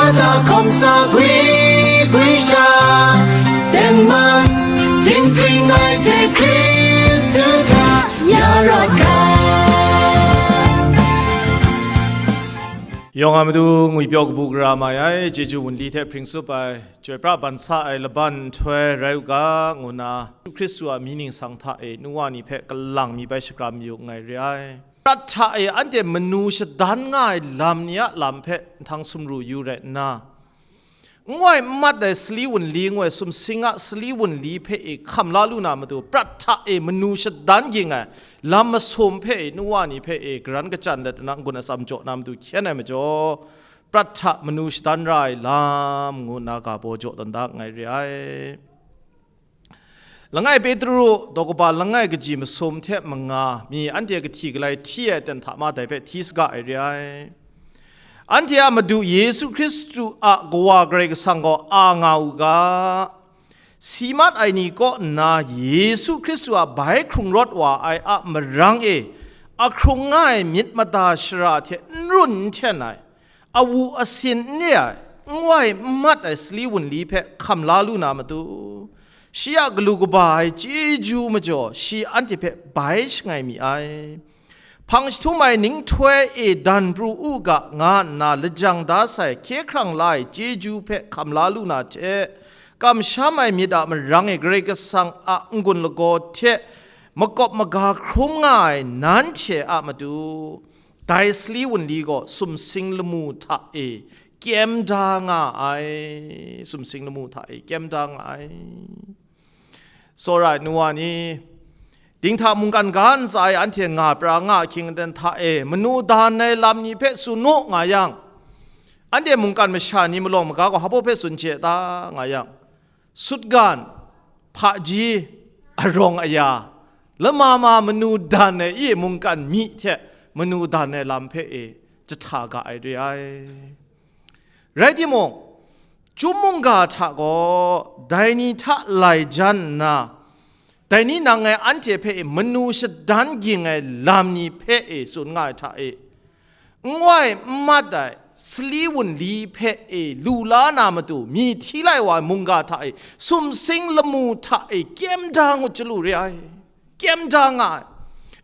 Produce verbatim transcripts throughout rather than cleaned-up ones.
Hta hkawm sa gwi gwi sha, tengman, dinghpring ai hte Hkristu hta ya rawt ga. Yawng a matu ngwipyaw kabu gara mai ai, chyeju wunli hte hpring tsup ai, chyoi pra ban sa ai laban nhtoi rai u ga, ngu nna Yesu Hkristu a mying ningsang hta e nu wa ni hpe kalang mi bai shakram yu nngai re ai. Prat hta e anhte manu shadan nga ai lam ni a lam hpe nhtang sumru yu rai nna, n wai n mat ai sali wunli ngu ai sumsing a sali wunli hpe e hkam la lu na matu, prat hta e manu shadan ging ai lam masum hpe e nu wa ni hpe e garan kachyan let nna n-gun atsam jaw na matu hkyen ai majaw, prat hta manu shadan ra ai lam ngu nna ga baw jaw tawn da nngai re ai. Langai Petru daw kaba langai kaji masum hte manga mi anhte kahti galai hti ai aten hta ma dai hpe hti saga ai re ai. Anhte a Madu Yesu Hkristu a Kawa Karai Kasang gaw a nga u ga, si mat ai ni kaw nna Yesu Hkristu a bai hkrung rawt wa ai a marang e a hkrung nga ai myit mada shara hte n run n hten ai, awu asin n re ai, n wai n mat ai sali wunli hpe hkam la lu na matu, shi a galu kaba ai chyeju majaw shi anhte hpe bai shangai mi ai. Hpang jahtum ai ninghtoi e dan pru u ga nga nna lajang da sai hkye hkrang la ai chyeju hpe hkam la lu na hte, kamsham ai myit a marang e Karai Kasang a n-gun lagaw hte makawp maga hkrum nga ai nanhte a matu, dai sali wunli gaw sumsing lamu hta e kyem da nga ai, sumsing lamu hta e kyem da nga ai. Tsawra ai nu wa ni, dinghta mungkan ga ntsa e anhte nga pra nga ahkying aten hta e manu dan ai lam ni hpe tsun u nga yang, anhte mungkan masha ni malawng maga gaw hpa baw hpe tsun hte ta nga yang, sutgan, hpaji, arawng aya, lama ma manu dan ai i mungkan mi hte manu dan ai lam hpe e jahta ga ai re ai. Rai timung, chyum mungga hta gaw dai ni hta lai jan nna, dai ni nang ngai anhte hpe e manu shadan ging ai lam ni hpe e tsun nga ai hta e, n wai n mat ai sali wunli hpe e lu la na matu, myi hti lai wa ai mungga hta e, sumsing lamu hta e kyem da ngut chyalu re ai, kyem da nga ai.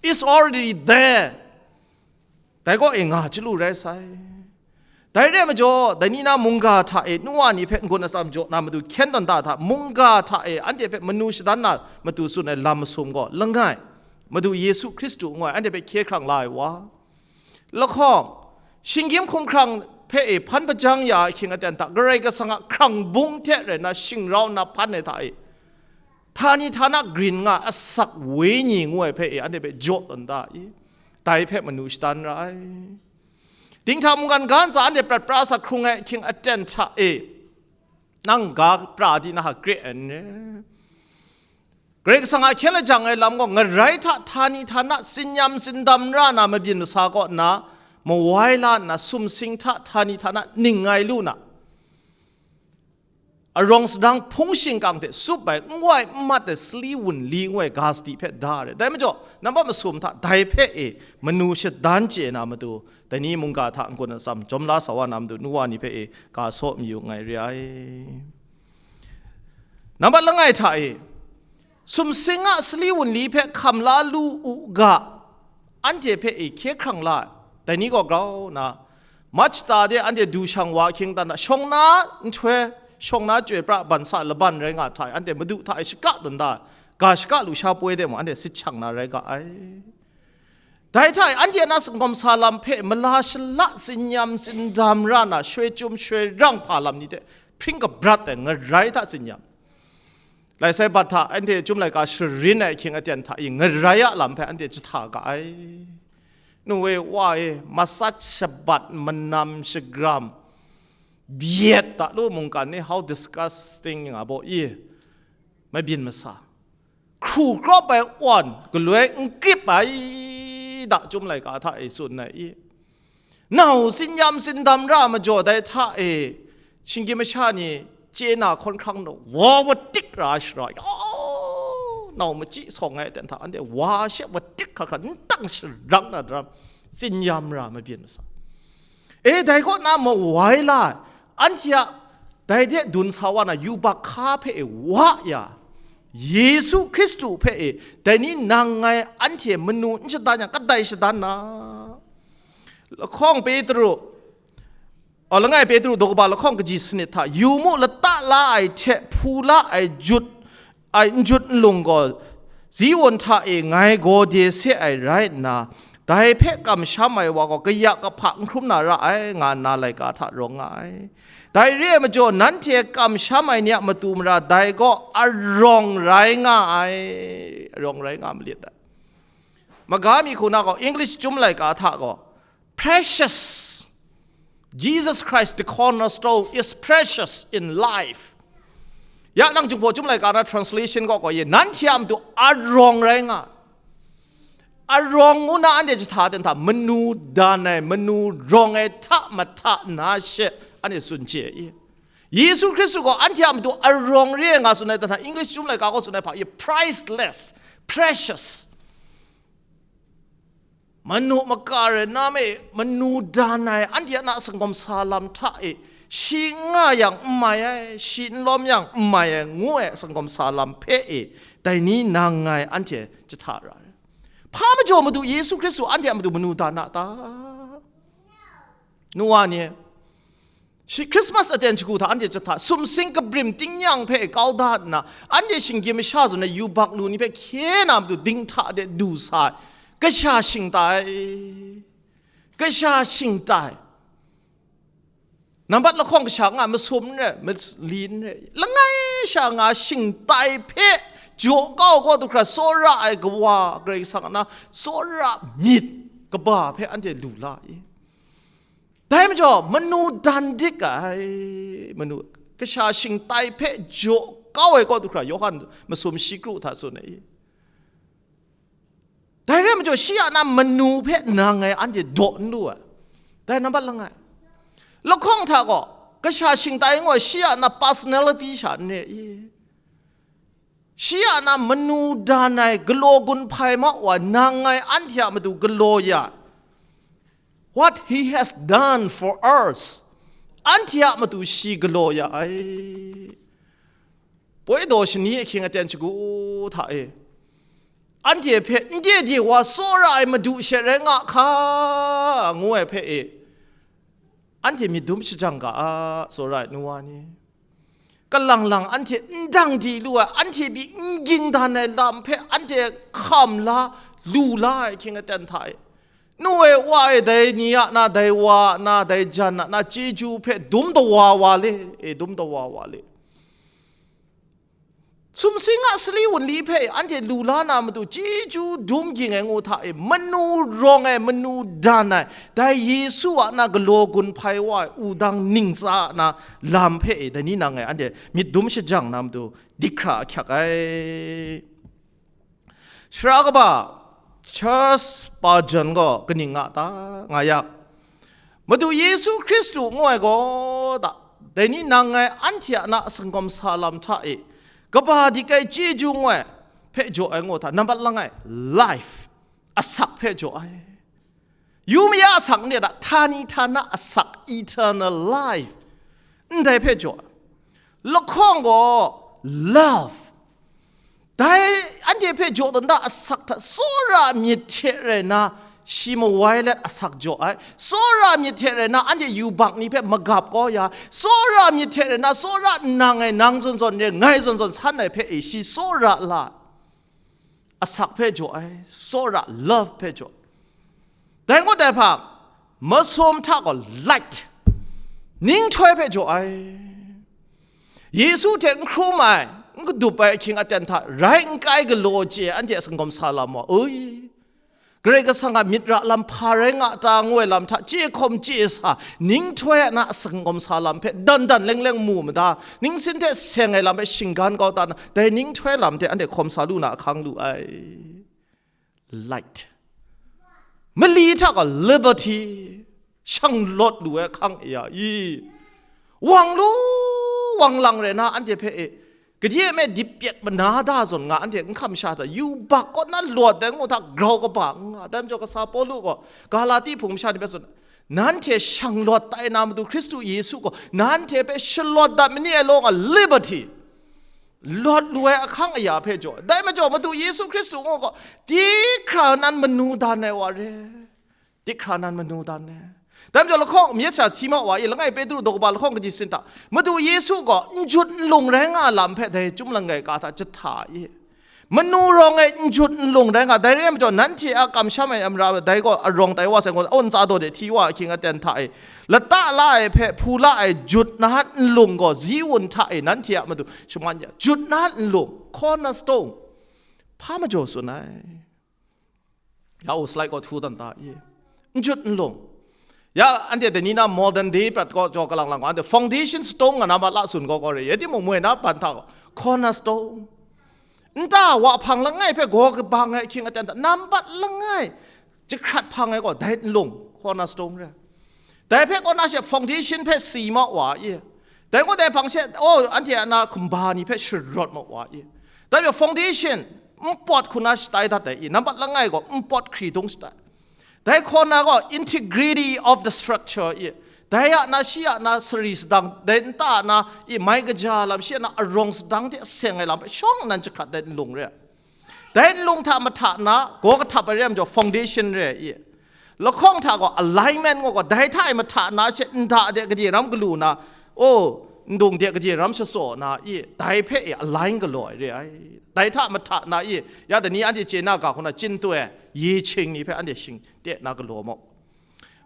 It's already there. Dai kaw e nga chyalu rai sai. Dai re ai majaw, dai ni na mungga hta e nu wa ni hpe n-gun atsam jaw na matu hkyen tawn da hta, mungga hta e anhte hpe manu shadan na matu tsun ai lam masum gaw langai, Madu Yesu Hkristu ngu ai anhte hpe hkye hkrang la ai wa, lahkawng, shinggyim hkumhkrang hpe e hpan hpajang ya ahkying aten hta, Karai Kasang a hkrang bung hte rai nna shingrau nna hpan ai hta e, htani htana grin nga asak wenyi ngu ai hpe e anhte hpe jaw tawn da i, dai hpe manu shadan ra ai. Dinghta mungkan ga ntsa anhte prat pra sa hkrung ai ahkying aten hta e, nang ga pra di na hkre ai n re. Karai Kasang a hkyen lajang ai lam gaw ngarai hta htani htana tsin-yam tsindam ra na mabyin masa kaw nna mawai la nna, sumsing hta htani htana ning ai lu na, arawng sadang hpung shingkang hte tsup ai, n wai n mat ai sali wunli ngu ai ga sadi hpe da re. Dai majaw, nambat masum hta dai hpe e manu shadan chye na matu, dai ni mungga hta n-gun atsam jawm la sa wa na matu, nu wa ni hpe e ga saw mayu nngai re ai. Nambat langai hta e, sumsing a sali wunli hpe hkam la lu u ga, anhte hpe e hkye hkrang la ai. Dai ni gaw grau nna, March shata de anhte du shang wa ahkying dan na, shawng na nhtoi, shawng na chyoi pra ban sa laban rai nga hta e, anhte Madu hta e shaka dan da ai, ga shaka lusha poi de mung anhte sit shang na rai ga ai. Dai hta e, anhte na singkawm sa lam hpe mala shala tsin-yam tsindam ra na, shoi chyum shoi rang hpa lam ni hte hpring kabrat ai ngarai hta tsin-yam, lai sai bat hta anhte chyum laika sharin ai ahkying aten hta i ngarai a lam hpe anhte jahta ga ai. Nu e, wa e, masat shabat, manam shagram, byet da lu mungkan ni, how disgusting nga baw i, mabyin masa, hkru krawp ai awn galoi n krip ai da chyum laika hta e tsun ai i, nau tsin-yam tsindam ra majaw dai hta e, shinggyim masha ni chye na hkawn hkrang nau wa wadik ra shara, yaw, nau machyi sawng ai aten hta anhte wa she wadik hkra hkra n tang sharang na daram, tsin-yam ra mabyin masa. E, dai kaw na mawai la ai, Anhte a dai de dun sa wa na yubak hka hpe e wa ya, Yesu Hkristu hpe e dai ni nang ngai anhte manu n shadan yang, kadai shadan na? Lahkawng Petru, aw, langai Petru daw kaba lahkawng kaji sanit hta, yu mu, lata la ai hte hpu la ai jut ai n jut n lung gaw, Zion hta e ngai gaw de se ai rai nna, dai hpe kamsham ai wa gaw kaya kahpa n hkrum na ra ai, nga nna laika hta rawng nga ai. Dai re ai majaw, nanhte kamsham ai ni a matu mara dai gaw arawng rai nga ai, arawng rai nga malit ai. Maga mi hku na gaw, English chyum laika hta gaw, precious. Jesus Christ, the cornerstone, is precious in life. Ya nang Jinghpaw Chyum Laika na translation gaw, gaw ye, nanhte a matu arawng rai nga. Arawng ngu na anhte jahta ten hta, manu dan ai, manu rawng ai hta mahta na she anhte tsun chye i. Yesu Hkristu gaw anhte a matu arawng re ai nga tsun ai ten hta, English Chyum Laika gaw tsun ai hpa ye, priceless, precious. Manu maka rai na me, manu dan ai, anhte a na sangawm sa lam hta e, shi n nga yang n mai ai, shi n lawm yang n mai ai, ngu ai sangawm sa lam hpe e, dai ni nang ngai anhte jahta ra ai. Hpa majaw Madu Yesu Hkristu anhte a matu manu dan a ta? Nu wa ni, shi Christmas aten shagu hta anhte jahta, sumsing kabrim tingnyang hpe kau da nna, anhte shinggyim masha zawn ai yubak lu ni hpe hkye na matu dinghta de du sa ai, kasha shingtai, kasha shingtai. Nambat lahkawng kasha nga masum n rai, mali n rai, langai sha nga shingtai hpe jaw kau kau du hkra, tsawra ai Kawa Karai Kasang a na tsawra myit kaba hpe anhte lu la i. Dai majaw, manu dan dik ai, manu, kasha shingtai hpe jaw kau ai kaw du hkra, Yawhan masum shi kru hta tsun ai. Dai rai majaw, shi a na manu hpe nang ngai anhte daw n lu ai. Dai nambat langai. Lahkawng hta gaw, kasha shingtai ngu ai, shi a na personality sha n re i. Shi a na manu dan ai galaw gun hpai ma wa, nang ngai anhte a matu galaw ya, what he has done for us, anhte a matu shi galaw ya ai. Poi daw shani ahkying aten shagu hta e, anhte hpe n de de wa tsawra ai Madu she rai nga hka, ngu ai hpe e, anhte myit dum shajang ga a, tsawra ai nu wa ni. Kalang lang anhte n dang di lu ai, anhte pyi n ging dan ai lam hpe anhte hkam la, lu la ai ahkying aten hta e, nu e, wa e, dai ni a na, dai wa a na, dai jan a na chyeju hpe dum dawa wa le, e, dum dawa wa le. Sumsing a sali wunli hpe anhte lu la na matu chyeju dum ging ai ngu hta e, manu rawng ai, manu dan ai, dai Yesu a na galaw gun hpai wa ai, wudang ning tsa a na lam hpe e, dai ni nang ngai anhte myit dum shajang na matu dik hkra ahkyak ai. Sara kaba Charles Spurgeon gaw kaning nga ta, nga yang, Madu Yesu Hkristu ngu ai gaw da, dai ni nang ngai anhte a na sangawm sa lam hta e, kaba dik ai chyeju ngu ai hpe jaw ai ngu hta, nambat langai, life, asak hpe jaw ai. Yu maya asak n re da, htani htana asak, eternal life, ndai hpe jaw ai. Lahkawng gaw love, dai anhte hpe jaw dan da asak hta, tsawra myit hte rai na, shi mawai let asak jaw ai. Tsawra myit hte rai na, anhte yubak ni hpe magap kau ya, tsawra myit hte rai na, tsawra nang ai, nang zawn zawn re, ngai zawn zawn san ai hpe e, shi tsawra la ai. Asak hpe jaw ai, tsawra love hpe jaw. Dai ngut ai hpang, masum hta gaw light, ninghtoi hpe jaw ai. Yesu hte n hkrum ai, n kadup ai ahkying aten hta rai n kai galaw chye ai anhte a sangawm sa lam wa, ui, Karai Kasang a myit ra lam hpa rai nga ta ngu ai lam hta chye hkawm chye sa, ninghtoi a na a sangawm sa lam hpe dan dan leng leng mu mada, ningsin hte seng ai lam hpe shinggan kau ta na, dai ninghtoi lam hte anhte hkawm sa lu na ahkang lu ai. Light. Mali hta gaw liberty, shang lawt lu ai hkang e ya i. Wang lu, wang lang rai na anhte hpe e, gade e me dip pyet mana da zawn nga, anhte n hkam sha hta, yubak kaw na lawt ai ngu hta grau kaba n nga. Dai majaw kasa Pawlu gaw Galati hpung masha ni hpe tsun, Nanhte shang lawt tai na Madu Hkristu Yesu gaw nanhte hpe shalawt dat ma ni ai law nga, liberty, lawt lu ai ahkang aya hpe jaw. Dai majaw Madu Yesu Hkristu ngu gaw, di hkra nan manu dan ai wa re. Di hkra nan manu dan ai. Dai majaw lahkawng myit sha si ma wa i, langai Petru daw kaba lahkawng kaji sin ta, Madu Yesu gaw n jut n lung rai nga ai lam hpe dai Chyum langai ka hta jahta i. Manu rawng e n jut n lung rai nga, dai re ai majaw nanhte a kamsham ai amra dai gaw arawng tai wa sai gaw, aw ntsa daw de hti wa ahkying aten hta e, lata la ai hpe hpu la ai jut na n lung gaw zi wun hta e nanhte a matu shaman ya, jut na n lung, cornerstone, hpa majaw tsun ai. Ya u, slide gaw htu dan ta i, n jut n lung. Ya, anhte dai ni na modern day prat gaw jaw kalang lang gaw, anhte foundation stone nga na ma la tsun gaw gaw re, ya timung moi na ban hta gaw, cornerstone. Nta wa hpang langai hpe gaw kabang ai ahkying aten hta, nambat langai jahkrat hpang ai gaw dai nlung, cornerstone re. Dai hpe kaw na she foundation hpe si ma wa i. Dai gaw dai hpang she, oh, anhte a na kumba ni hpe sharawt ma wa i. Dai hpe foundation npawt hku na shatai dat ai i, nambat langai gaw npawt hkri dung shatai. Dai hkaw na gaw integrity of the structure i, dai a na shi a na sari sadang, dai nta a na i mai kaja lam, shi a na arawng sadang hte seng ai lam hpe shawng nnan jahkrat dai nlung re. Dai nlung hta mahta na gaw kahtap ai re ai majaw foundation re i, lahkawng hta gaw alignment ngu gaw, dai hta e mahta na she nta de gade ram galu na, o, ndung de gade ram shatsaw na i, dai hpe e align galaw ai re ai. Dai hta mahta na i, ya dai ni anhte chye na ga hku na, chyin tu e, yi ching ni hpe anhte shing de na galaw mu.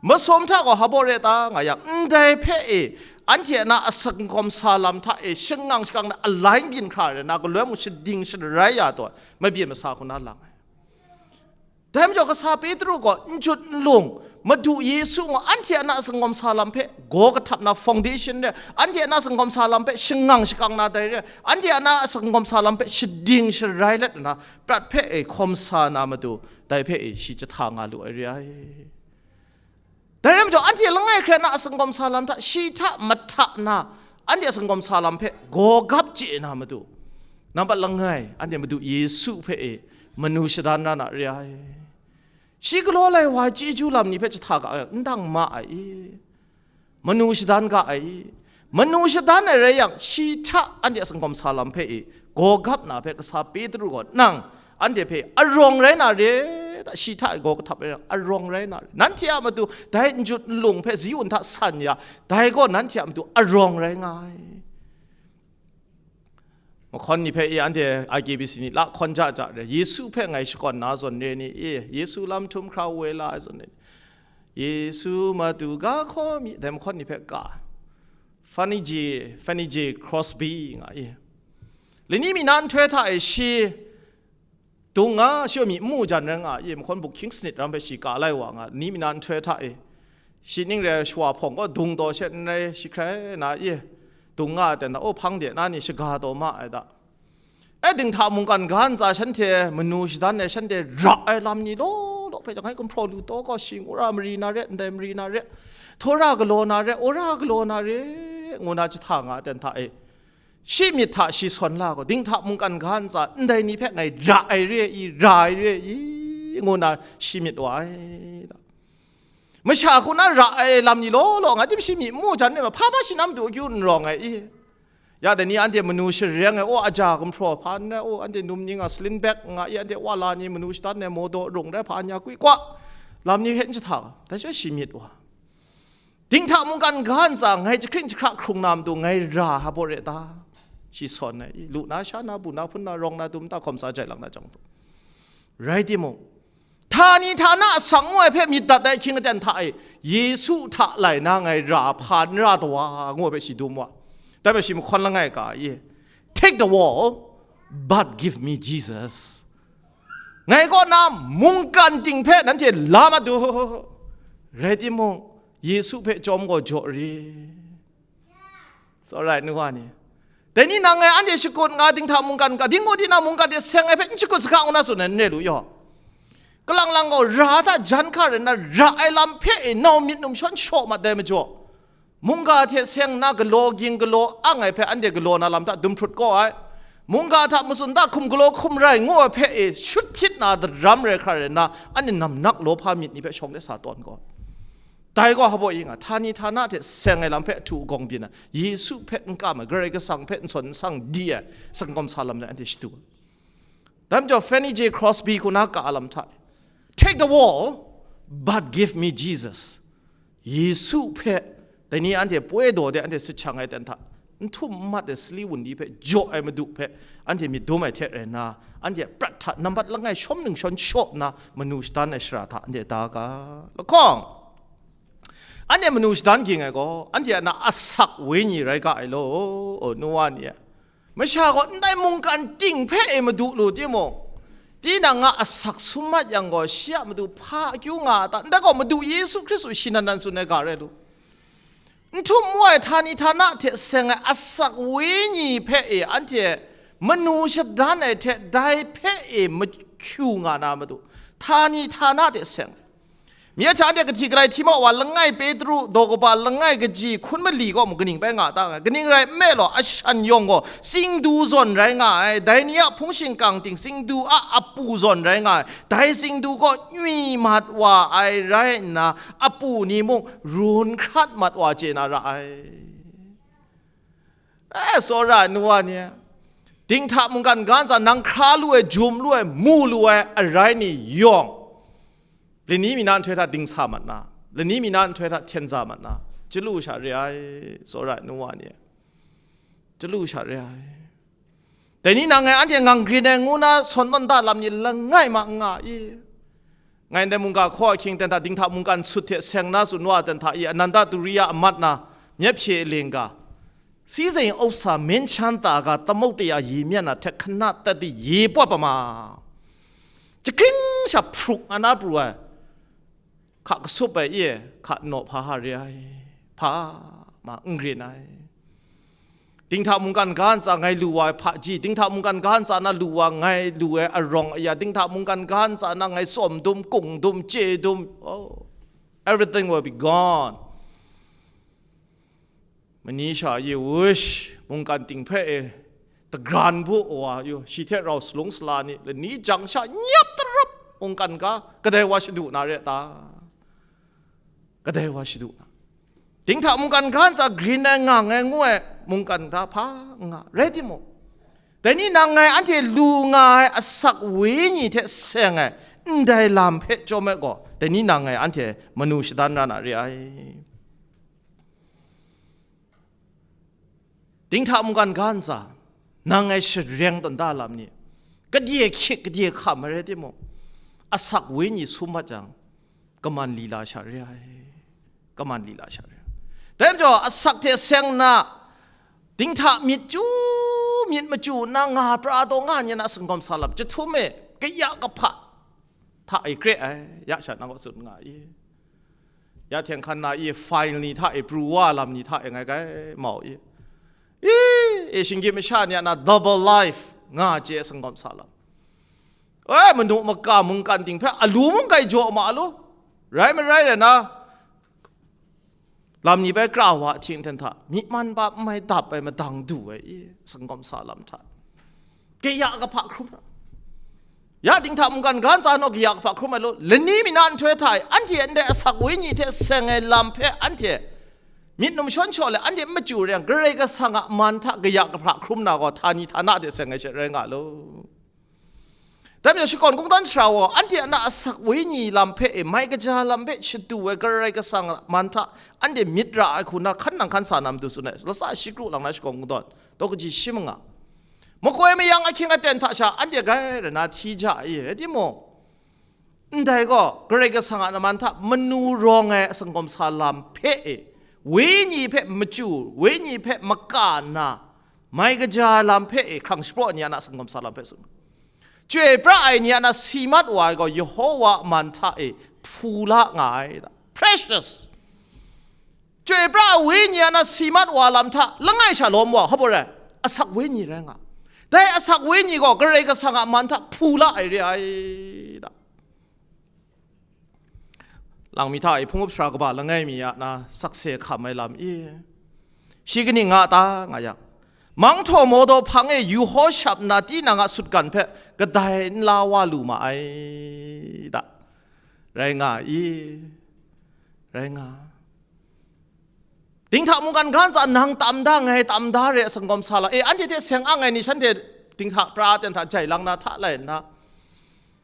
Masum hta gaw hpa baw re ta nga yang, ndai hpe e anhte a na asak n gawm sa lam hta e shangang shakang na alai byin hkra re na, galoi mung shading sharai ya taw, mabyin masa hku na lang ai. Dai majaw kasa Petru gaw n jut n lung, Madu Yesu gaw anhte a na asak n gawm sa lam hpe gaw kahtap na foundation re, anhte a na asak n gawm sa lam hpe shangang shakang na dai re, anhte a na asak n gawm sa lam hpe shading sharai let na prat hpe e hkawm sa na matu, dai hpe e shi jahta nga lu ai re ai. Dai rai majaw, anhte langai hkrai na asak n gawm sa lam hta, shi hta mahta na, anhte asak n gawm sa lam hpe gaw gap chye na matu, nambat langai, anhte Madu Yesu hpe e manu shadan ra na re ai. Shi galaw lai wa chyeju lam ni hpe jahta ga ai, n dang ma ai i? Manu shadan ga ai i? Manu shadan ai rai yang, shi hta anhte asak n gawm sa lam hpe e gaw gap na hpe kasa Petru gaw, nang anhte hpe arawng rai na re ta, shi hta gaw kahtap ai yang, arawng rai na re. Nanhte a matu dai n jut n lung hpe zi wun hta san ya, dai gaw nanhte a matu arawng rai nga ai. Mahkawn ni hpe i, anhte I K B C ni la hkawn ja ja re, Yesu hpe ngai shakawn na zawn re ni i, Yesu lam htum hkra woi la ai zawn re ni, Yesu matu ga hkaw mi, dai mahkawn ni hpe ka. Fanny J, Fanny J Crosby nga i. Lani mi na nhtoi hta e shi dung nga, shi gaw myi n mu jan rai nga i, mahkawn buk hkying sanit ram hpe shi ka lai wa nga, lani mi na nhtoi hta e. Shi ning re shawa hpawng gaw dung taw she n rai, shi hkrai na i, dung nga ai ten ta, o, hpang de na ni shaga taw ma ai ta. E, dinghta mungkan ga ntsa shanhte manu shadan ai, shanhte ra ai lam ni law law hpe jang, ai gumhpraw lu taw gaw, shi ngu ra mari na re, ndai mari na re, htawra galaw na re, wora galaw na re, ngu na jahta nga ai ten hta e, shi myit hta shi sawn la gaw, dinghta mungkan ga ntsa ndai ni hpe ngai ra ai re i, ra ai re i, ngu na shi myit wa ai. Masha hku na ra ai lam ni law law, nga tim shi myi n mu jan re ma, hpa hpa shi na matu akyu n rawng ai i? Ya dai ni anhte manu shareng ai, o, aja gumhpraw hpa n rai, o, anhte num ni nga sling back nga i, anhte wa la ni manu shadan ai, maw daw rung rai hpa nya kui kwa, lam ni hte n jahta, dai she shi myit wa. Dinghta mungkan ga ntsa ngai jahkring jahkra hkrung na matu ngai ra hpa baw re ta? Shi sawn ai i, lu na, sha na, bu na, hpun na, rawng na, dum na, hkawm sa jai lang na jang, rai timung, htani htana asak ngu ai hpe myit dat ai hkying aten hta e, Yesu hta lai na ngai ra hpa n ra tawa ngu ai hpe shi dum wa. Dai hpe shi mahkawn langai ka i, "Take the world, but give me Jesus." Ngai kaw na mungkan ting hpe nanhte la mat u, rai timung, Yesu hpe chyawm gaw jaw ri. It's alright, nu wa ni. Dai ni nang ngai anhte shakut nga dinghta mungkan ga, dinghku dinghta mungkan hte seng ai hpe n shakut saga ngu na tsun ai, n re lu yaw. Kalang lang gaw, ra hta jan hka rai nna, ra ai lam hpe e nau myit numshawn shaw mat ai majaw, mungga hte seng nna galaw ging galaw ang ai hpe anhte galaw na lam hta dum hprut kaw ai. Mungga hta matsun hta hkum galaw hkum rai ngu ai hpe e shut hpyit na daram rai hkra rai nna, anhte namnak lawhpa myit ni hpe shawng de sa tawn gaw. Dai gaw hpa baw i nga, htani htana hte seng ai lam hpe ahtu agawng byin ai, Yesu hpe n kam ai, Karai Kasang hpe n sawn n sang di ai, sangkawm sa lam de anhte shadu ai. Dai majaw Fanny J. Crosby hku na ka a lam hta, "Take the world, but give me Jesus." Yesu hpe, dai ni anhte poi daw de anhte sit shang ai ten hta, n htum n mat ai sali wunli hpe jaw ai Madu hpe anhte myit dum ai hte rai nna, anhte a prat hta nambat langai shawm ningshawn shaw nna manu shadan ai shara hta anhte da ga. Lahkawng, anhte manu shadan ging ai gaw, anhte a na asak wenyi rai ga ai law, o, nu wa ni e. Masha gaw ndai mungkan ting hpe e madu lu timung, tinang a asak sum mat yang gaw, shi a matu hpa akyu nga a ta? Ndai gaw Madu Yesu Hkristu shi nan nan tsun ai ga rai lu. N htum n wai htani htana hte seng ai asak wenyi hpe e anhte manu shadan ai hte dai hpe e mahkyu nga na matu, htani htana hte seng ai. Mi a hta anhte kahti kalai htima wa langai Petru daw kaba langai kaji hkun mali gaw mung kaning bai nga ta nga ai? Kaning rai nme law, ashan yawng gaw tsingdu zawn rai nga ai, dai ni a hpung shingkang ting tsingdu a apu zawn rai nga ai, dai tsingdu gaw nywi mat wa ai rai nna, apu ni mung run hkrat mat wa chye na ra ai. E, tsawra ai nu wa ni e, dinghta mungkan ga ntsa nang hkra lu ai, jum lu ai, mu lu ai arai ni yawng, lani mi na nhtoi hta dingsa mat na, lani mi na nhtoi hta hten za mat na, chyalu sha re ai, tsawra ai nu wa ni e, chyalu sha re ai. Dai ni nang ngai anhte ngang grin ai ngu na sawn tawn da lam ni langai ma n nga i? Ngai ndai mungga hkaw ahkying ten hta dinghta mungkan sut hte seng na tsun wa ten hta i, Ananda Turiya a mat na, myit hpye a lingga, စီးစိမ်ဥစ္စာ မင်းချမ်းသာက သမုဒ္ဒရာရေမျက်နှာထက် ခဏသက်သည့် ရေပွက်ပမာ Chakring sha hpruk nga na pru ai, hka kasup ai e, hka naw hpa ha re ai, hpa ma n grin ai. Dinghta mungkan ga ntsa ngai lu wa ai hpaji, dinghta mungkan ga ntsa na lu wa ngai lu ai arawng aya, dinghta mungkan ga ntsa na ngai tsawm dum, kung dum, chye dum, oh, everything will be gone. Mani sha ye wush, mungkan ting hpe e, dagran bu wa yu, shi hte rau salung sala ni, lani jang sha nyap tarap, mungkan ga, kadai wa shadu na re ta? Kadai wa shadu na? Dinghta mungkan ga ntsa grin ai, nga ngai ngu ai mungkan ga hpa nga, rai timung, dai ni nang ngai anhte lu nga ai asak wenyi hte seng ai ndai lam hpe chyawm ai gaw, dai ni nang ngai anhte manu shadan ra na re ai. Dinghta mungkan ga ntsa, nang ngai shareng tawn da lam ni, kadye hkyit, kadye hkam ai rai timung, asak wenyi sum mat jang, kaman lila sha re ai, kaman lila sha re ai. Dai majaw, asak hte seng nna, dinghta myit chyu, myit machyu nna nga pra taw nga ni na sangawm sa lam, chyahtum e, kaya kahpa hta e kre ai, ya sha nang kaw tsun nga i? Ya hte hkan na i, file ni hta e, pru wa lam ni hta e, ngai kai mau i? I, e, shinggyim masha ni a na double life nga chye sangawm sa lam. E, manu maka mungkan ting hpe alu mung kai jaw ma lu. Rai marai rai na, lam ni bai kra wa ahkying ten hta, myi man pa n mai dap ai madang du ai i, sangawm sa lam hta, kaya kahpa hkrum ra. Ya dinghta mungkan ga ntsa naw kaya kahpa hkrum ai law, lani mi na nhtoi hta e, anhte ndai asak wenyi hte seng ai lam hpe anhte myit num shawn shaw let anhte n machyu re yang, Karai Kasang a man hta kaya kahpa hkrum na gaw, htani htana hte seng ai she rai nga lu. Dai majaw, shakawn kungdawn sara gaw, anhte a na asak wenyi lam hpe e, mai kaja lam hpe shadu ai Karai Kasang a man hta anhte myit ra ai hku na hkan nang hkan sa na matu tsun ai, Latsa shi kru lang na shakawn kungdawn, daw kaji shi manga. Makoi mayang ahkying aten hta sha anhte grai rai na hti ja ai, rai timung, ndai gaw Karai Kasang a man hta manu rawng ai sangawm sa lam hpe e, wenyi hpe machyu, wenyi hpe maka nna, mai kaja lam hpe e hkrang shapraw ni a na sangawm sa lam hpe tsun. Chyoi pra ai ni a na si mat wa ai gaw, Yehowa a man hta e hpu la nga ai, precious. Chyoi pra ai wenyi a na si mat wa lam hta langai sha lawm wa, hpa baw rai? Asak wenyi rai nga. Dai asak wenyi gaw Karai Kasang a man hta hpu la ai re ai, da. Lang mi hta e hpung up sara kaba langai mi a na sakse hkam ai lam i, shi kaning nga ta nga yang, manghtaw mawdaw hpang e yu hkaw shap nna, tinang a sutgan hpe kadai n la wa lu ma ai, da. Rai nga i? Rai nga. Dinghta mungkan ga ntsa nang tam da, ngai tam da re, sanggawm sa la. E, anhte hte seng ang ai ni shanhte dinghta pra ten hta jai lang na hta lai nna,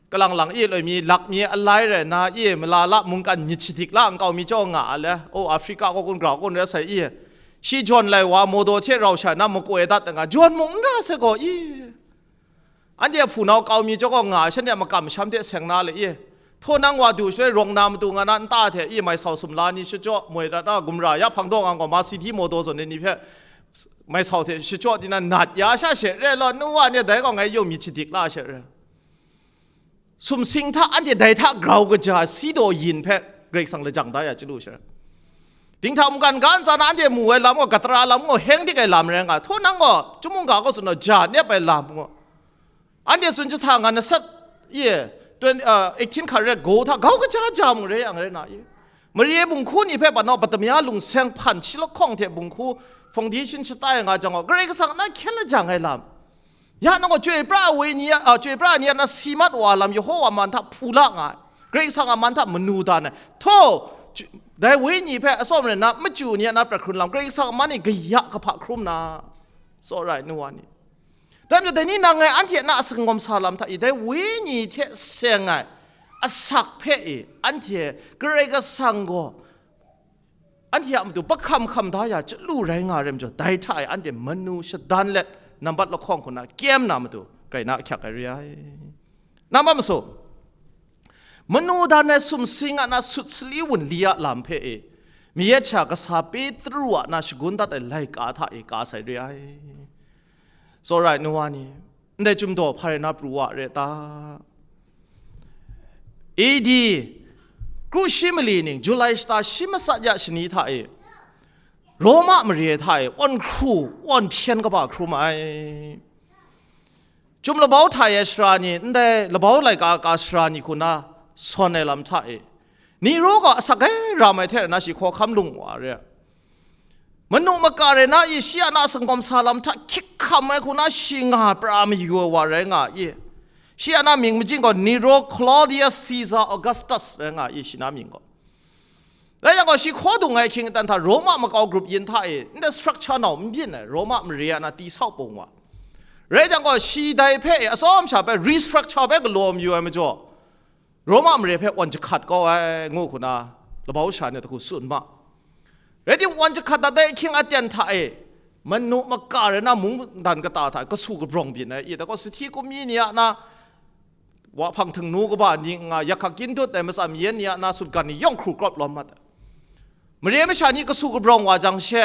kalang lang e loi mi, lak mi alai rai na e, mala la mungkan myit shadik la nkau mi jaw nga a le, o Africa kaw kun grau kun rai sai e, shi jawn lai wa modo hte rau sha na makoi dat nga, jawn mung n ra sai gaw e. Anhte a hpunau kau mi jaw gaw nga ai, shanhte a makam masham hte seng na le e. Htaw nang wa du shaloi rawng na matu nga na nta hte e, mai sau sumla ni shajaw, moi rat na gumra ya hpang daw nga gaw, ma si di maw daw zawn ai ni hpe mai sau hte shajaw di na nat ya sha she re law, nu wa ni dai gaw ngai yawng myit shadik la she re. Sumsing hta anhte dai hta grau kaja si daw yin hpe Karai Kasang lajang da ya chyalu she re. Dinghta mungkan ga ntsa na anhte mu ai lam gaw, katra lam gaw, heng dik ai lam rai nga, htaw nang gaw, chyum mungga gaw tsun gaw, ja nep ai lam gaw, anhte tsun jahta nga na sat ye, twen-, uh, eighteen hkrat ret go hta, gau kaja ja mung rai yang rai na ye. Mari ai bunghku ni hpe patnau, Batamya lungseng hpan shi lahkawng hte bunghku foundation shatai nga jang gaw, Karai Kasang na hkyen lajang ai lam. Ya nang gaw chyoi pra ai wenyi a, a, chyoi pra ai ni a na si mat wa lam, Yehowa man hta hpu la nga ai. Karai Kasang a man hta manu dan ai. Htaw, ju-, dai wenyi hpe atsawm rai nna, machyu ni a na prat hkrun lam, Karai Kasang a man e kaya kahpa hkrum na, tsawra ai nu wa ni. Dai majaw, dai ni nang ngai anhte a na a sanggawm sa lam hta i, dai wenyi hte seng ai asak hpe i, anhte Karai Kasang gaw anhte a matu bahkam hkam da ya chyalu rai nga ai rai majaw, dai hta e anhte manu shadan let, nambat lahkawng hku na kyem na matu, grai na ahkyak ai re ai. Nambat masu, manu dan ai sumsing a na sut sali wunli a lam hpe e, mayat sha kasa Petru a na shagun dat ai laika hta e ka sai re ai. Tsawra ai nu wa ni, ndai Chyum Daw hpa rai na pru wa re ta? A D kru shi mali ning, July shata shi matsat ya shani hta e, Roma mare hta e, wan hkru, wan hpyen kaba hkrum ai. Chyum labau hta e sara ni, ndai labau laika ka sara ni hku na sawn ai lam hta e, Nero gaw asak ai ram ai hte rana shi hkawhkam lung wa re. Manu maka rai na i, shi a na sanggawm sa lam hta hkyik hkam ai hku na shi nga pra mayu ai wa rai nga i. Shi a na mying majing gaw Nero Claudius Caesar Augustus rai nga i, shi na mying gaw. Rai yang gaw, shi hkaw dung ai hkying aten hta Roma makau grup yin hta e, ndai structure nau n byin ai, Roma mare a na ti sau pung wa. Rai yang gaw, shi dai hpe e, atsawm sha hpe restructure hpe galaw mayu ai majaw, Roma mare hpe wan jahkat kau ai, ngu hku na labau sha ni hta hku tsun ma. Rai timung, wan jahkat dat ai ahkying aten hta e, manu maka rai na mungdan kata hta kasu kabrawng byin ai, i, dai gaw, sahti kumi ni a na, wa hpang htingnu kaba ni nga, yakhak kyin dut ai matsan mayan ni a na sutgan ni yawng hkru krawp lawm mat ai. Mare masha ni kasu kabrawng wa jang she,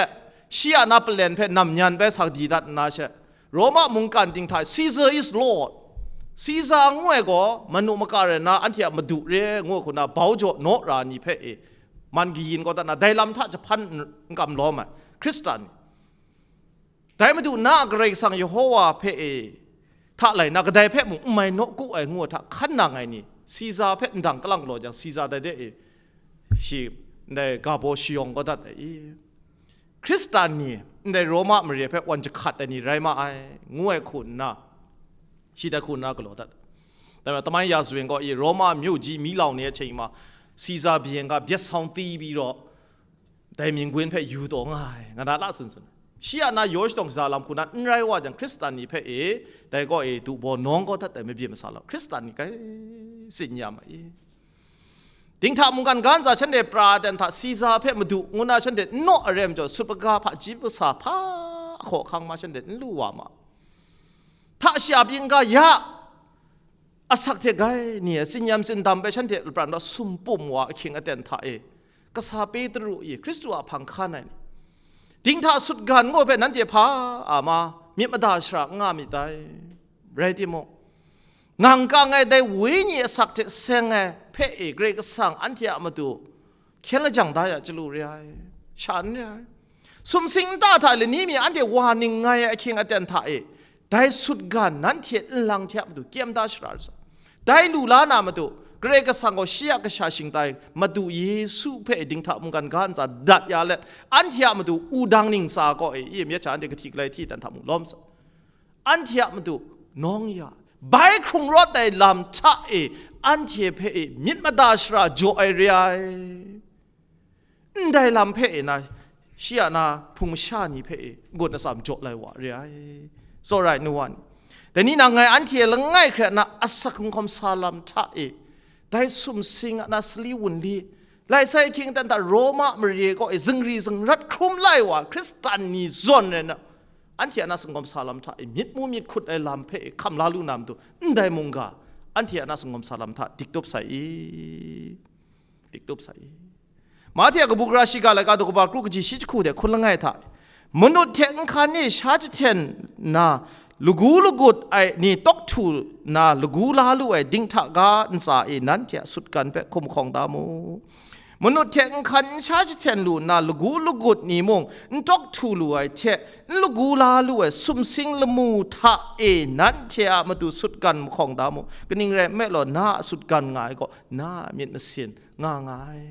shi a na palen hpe nam nyan bai sa di dat nna she, Roma mungkan ting hta, "Caesar is Lord." Caesar ngu ai gaw manu maka rai nna anhte a madu re, ngu hku na bau jaw naw ra ni hpe e, man kayin kau dat na, dai lam hta jahpan n-, n kam lawm ai Hkristan ni. Dai Madu na a Karai Kasang Yehowa hpe e, hta lai na kadai hpe mung n mai naw ku ai ngu hta hkan nang ai ni, Siza hpe ndang kalang galaw jang, Siza dai de e, shi ndai ga baw shayawng kau dat ai i? Hkristan ni ndai Roma mare hpe wan jahkat ai ni rai ma ai, ngu ai hku nna, shi dai hku nna galaw dat. Dai majaw, tamai ya zawn gaw i, Roma myu ji mi lau ni a hte ma, Siza byin ga byet sawng ti bi raw, dai mying gun hpe yu taw nga ai, nga na la tsun tsun. Shi a na yaw shadawng shada lam hku na n rai wa jang, Hkristan ni hpe e, dai gaw e, du baw nawng kau dat ai mabyin masa lau, Hkristan ni kai tsin ya ma i? Dinghta mungkan ga ntsa shanhte pra ai ten hta, Siza hpe madu ngu na shanhte n naw ai rai majaw, sut kaga hpaji kasa hpa a hkawhkang ma shanhte n lu wa ma. Hta shi a byin ga ya, asak hte gai ni a tsinyam tsindam bai shanhte lapran na sumpum wa ahkying aten hta e, kasa Petru i Hkristu a hpang hkan ai ni, dinghta sutgan gaw hpe nanhte hpa a ma myit mada shara n nga myit dai. Rai timung, ngang kang ai dai Wenyi asak hte seng ai hpe e Karai Kasang anhte a matu hkyen lajang da ya chyalu re ai, sha n re ai. Sumsing nta hta lani mi anhte wa ning ngai ai ahkying aten hta e, dai sutgan nanhte nlang hte a matu kyem da shara ra sa. Dai lu la na matu, Karai Kasang gaw shi a kasha shingtai Madu Yesu hpe dinghta mungkan ga ntsa dat ya let, anhte a matu wudang ning tsa kaw e, i myit hta anhte kahti kalai hti dan hta mung lawm sa. Anhte a matu nawng ya, bai hkrung rawt ai lam hta e, anhte hpe e myit mada shara jaw ai re ai. Ndai lam hpe e na, shi a na hpung masha ni hpe e n-gun atsam jaw lai wa re ai. Tsawra ai nu wa ni, dai ni nang ngai anhte langai hkra na asak hkum sa lam hta e, dai sumsing a na sali wunli, lai sai ahkying aten hta Roma mare kaw e zingri zingrat hkrum lai wa Hkristan ni zawn rai na, anhte a na singkawm sa lam hta e myit mu myit hkut ai lam hpe e hkam la lu na matu, ndai mungga anhte a na singkawm sa lam hta diktup sai i. Diktup sai i. Mahte a kabu gara shiga laika daw kaba kru kaji shi jahku de hkun langai hta, manut hte nhkan e sha jahten na lagu lagut ai ni tawk htu na lagu la lu ai dinghta ga ntsa e nanhte a sutgan hpe hkum hkawng da mu. Manut hte nhkan n sha jahten lu nna lagu lagut ni mung n tawk htu lu ai hte, n lagu la lu ai sumsing lamu hta e nanhte a matu sutgan mahkawng da mu. Kaning rai nme law, na a sutgan nga ai gaw, na a myit masin nga nga ai.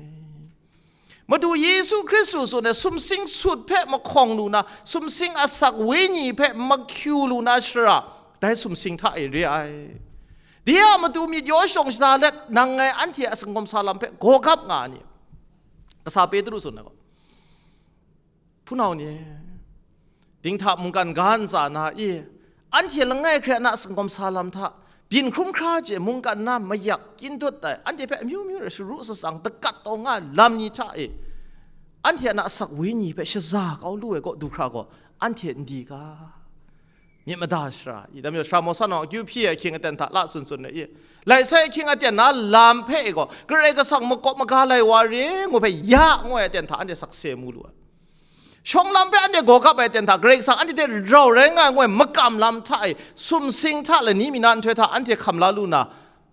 Madu Yesu Hkristu tsun ai sumsing sut hpe mahkawng lu na, sumsing asak wenyi hpe mahkyu lu na shara, dai sumsing hta e re ai. De a matu myit yaw shadawng shada let, nang ngai anhte a singkawm sa lam hpe gawgap nga ni? Kasa Petru tsun ai gaw, hpunau ni, dinghta mungkan ga ntsa na i, anhte langai hkrai na singkawm sa lam hta, byin hkrum hkra je mungkan na mayak kyin dut ai, anhte hpe amyu myu rai sharu shatsang dagat taw nga ai lam ni hta e, anhte a na asak wenyi hpe shaza kau lu ai kaw du hkra gaw, anhte n di ga? Myit mada shara i, dai majaw, sara mawsa nawng akyu hpyi ai ahkying aten hta la tsun tsun ai i, lai sai ahkying aten na lam hpe e gaw, Karai Kasang makawp maga lai wa re ngu hpe ya ngu ai aten hta anhte sakse mu lu ai. Shawng lam hpe anhte gawgap ai aten hta, Karai Kasang anhte hte rau rai nga ai ngu ai makam lam hta e, sumsing hta lani mi na nhtoi hta anhte hkam la lu na,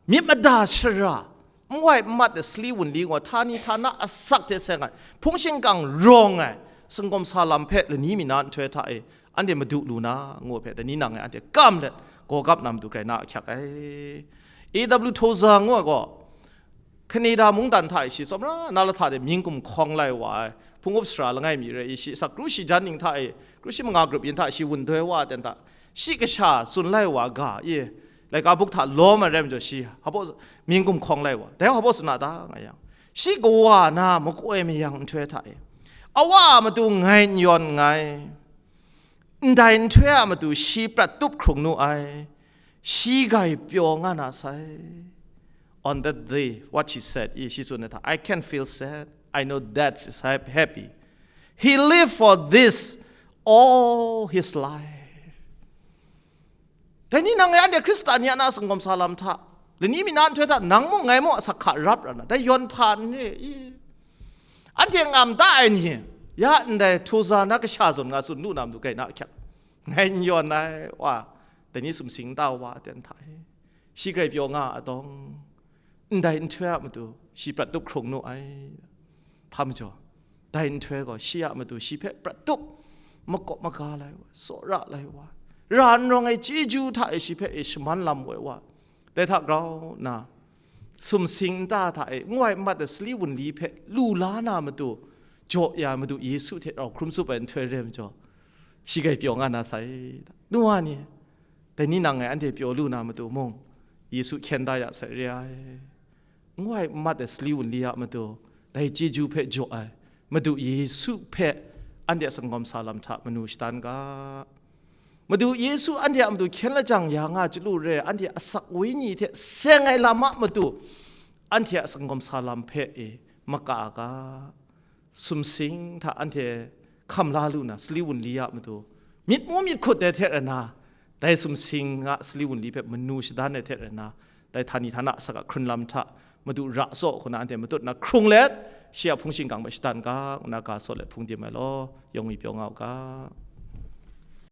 myit mada shara, n wai n mat ai sali wunli gaw, htani htana asak hte seng ai, hpung shingkang rawng ai, singkawm sa lam hpe lani mi na nhtoi hta e, anhte madu lu na, ngu hpe, dai ni nang e anhte kam let, gawgap na matu grai na ahkyak ai. A W Tozer ngu ai gaw, Canada mungdan hta e shi tsawmra na lahta de mying gumhkawng lai wa ai, hpung up sara langai mi rai i, shi asak kru shi jan ning hta e, kru shi manga grup yin hta shi wun doi wa ai ten hta, shi kasha tsun lai wa ga i, laika buk hta lawm ai rai majaw, shi hpaw mying gumhkawng lai wa, dai hpaw tsun na ta nga yang, shi kawa na makoi mayang nhtoi hta e, a wa a matu ngai n yawn nngai, ndai nhtoi a matu shi prat tup hkrung nu ai, shi grai pyaw nga na sai. On that day, what she said, i, shi tsun ai hta, "I can feel sad. I know that is hap- happy. He lived for this all his life." Dai ni nang e anhte Hkristan ni a na singkawm sa lam hta, lani mi na nhtoi hta, nang mung ngai mung asak hka rap ra na, dai yawn hpa n re i? Anhte ngam ta ai ni, ya ndai Tozer na kasha zawn nga tsun lu na matu grai na ahkyak, ngai n yawn ai wa, dai ni sumsing nta wa ten hta e, shi grai pyaw nga a tawng, ndai nhtoi a matu shi prat tup hkrung nu ai. Hpa majaw, dai nhtoi gaw shi a matu shi hpe prat tup, makawp maga lai wa, tsawra lai wa, ra n rawng ai chyeju hta e shi hpe e shaman lam woi wa, dai hta grau nna, sumsing nta hta e n wai n mat ai sali wunli hpe lu la na matu, jaw ya Madu Yesu hte rau hkrum tsup ai nhtoi re majaw, shi grai pyaw nga na sai. Nu wa ni, dai ni nang ngai anhte pyaw lu na matu mung, Yesu hkyen da ya sai re ai. N wai n mat ai sali wunli a matu, dai chyeju hpe jaw ai Madu Yesu hpe anhte a singkawm sa lam hta manu shadan ga. Madu Yesu anhte a matu hkyen lajang ya nga chyalu re ai, anhte asak wenyi hte seng ai lam a matu, anhte a singkawm sa lam hpe e maka ga. Sumsing hta anhte hkam la lu na, sali wunli a matu, myit mu myit hkut ai hte rai na, dai sumsing a sali wunli hpe manu shadan ai hte rai na, dai htani htana asak a hkrun lam hta Madu ra saw hku na anhte matut na hkrung let, shi a hpung shingkang hpe shadan ga, ngu na ga saw let hpung dim ai law, yawng mi pyaw nga u ga.